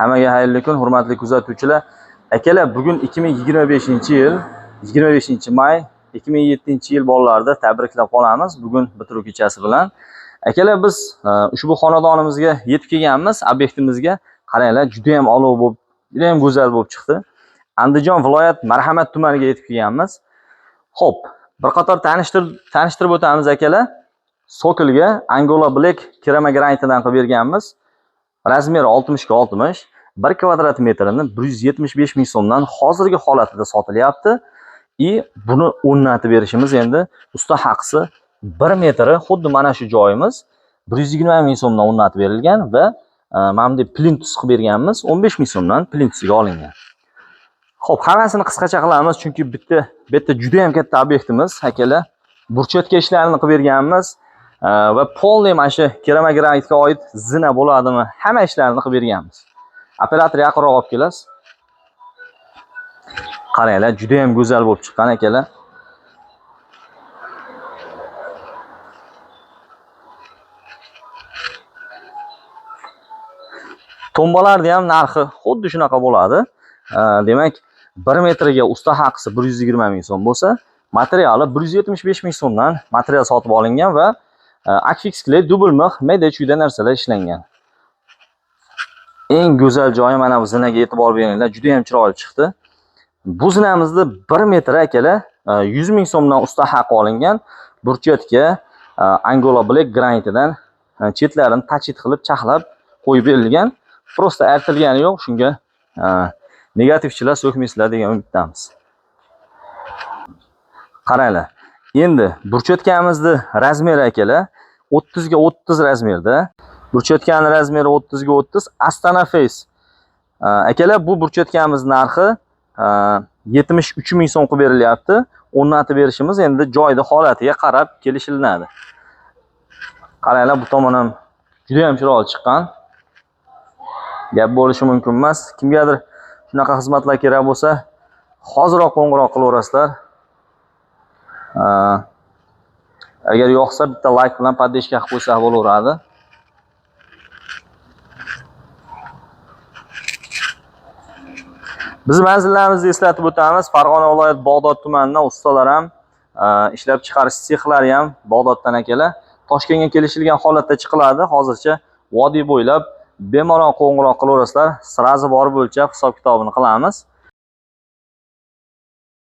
Hammaga xayrli kun, hurmatli kuzatuvchilar. Akalar, bugun 2025-yil 25 may 2007-yil bolalarni tabriklab qolamiz bugun bitiruv kechasi bilan. Akalar, biz ushbu xonadonimizga yetib kelganmiz, obyektimizga. Qaranglar, juda ham olov bo'lib, juda ham go'zal bo'lib chiqdi. Andijon viloyat Marhamat tumaniga yetib kelganmiz. Xo'p, bir qator tanishtirib o'tamiz akalar. Sokolga Angola Black keramogranitidan qilib berganmiz. Razmeri 60 ga 60, 1 kvadrat metrini 175 ming so'mdan hozirgi holatida sotilyapti. И buni o'rnatib berishimiz endi usta haqisi 1 metri xuddi mana shu joyimiz 120 ming so'mdan o'rnatib berilgan va mana bunday plintus qilib berganmiz, 15 ming so'mdan plintusiga olingan. Xo'p, hammasini qisqacha qilamiz, chunki bitta juda ham katta obyektimiz akalar. Burchatka ishlarini qilib berganmiz va polniy mana shu keramogranitga oid zina bo'ladimi, hamma ishlarini qilib berganmiz. Operator yaqinroq olib kelasiz. Qaranglar, juda ham go'zal bo'lib chiqqan akalar. Tombalarning ham narxi xuddi shunaqa bo'ladi. Demak, 1 metriga usta haqisi 120 ming so'm bo'lsa, materiali 175 ming so'mdan material sotib olingan va Akfix kley, dubl mix, mayda chuyda narsalar ishlangan. Eng go'zal joyi mana bu zinaga e'tibor beringlar, juda ham chiroyli chiqdi. Bu zinamizni 1 metri akalar 100 ming so'mdan usta haqi olingan. Burchatka Angola Black granitidan chetlarini tachit qilib, chaxlab qo'yib berilgan. Prosta artilgani yo'q, shunga negativchilar so'kmaysizlar degan umiddamiz. Qaranglar. Endi burchatkamizni razmeri akalar 30 ga 30 razmerda. Burchatkani razmeri 30 ga 30, Astana Face. Akalar, bu burchatkamiz narxi 73 ming so'm qilib berilyapti. O'rnatib berishimiz endi joyda holatiga qarab kelishilinadi. Qaranglar, bu tomon ham juda ham chiroyli chiqqan. Gap bo'lishi mumkin emas. Kimgadir shunaqa xizmatlar kerak bo'lsa, hoziroq qo'ng'iroq qilaverasizlar. Agar yoqsa bitta like bilan podдержка qilib qo'ysak bo'laveradi. Biz manzillarimizni eslatib o'tamiz. Farg'ona viloyat Bag'dod tumanidan ustalar ham, ishlab chiqarish sexlari ham Bag'doddan akalar. Toshkentga kelishilgan holatda chiqiladi. Hozircha vodiy bo'ylab bemalol qo'ng'iroq qilaverasizlar. Srazi borib o'lchab hisob-kitobini qilamiz.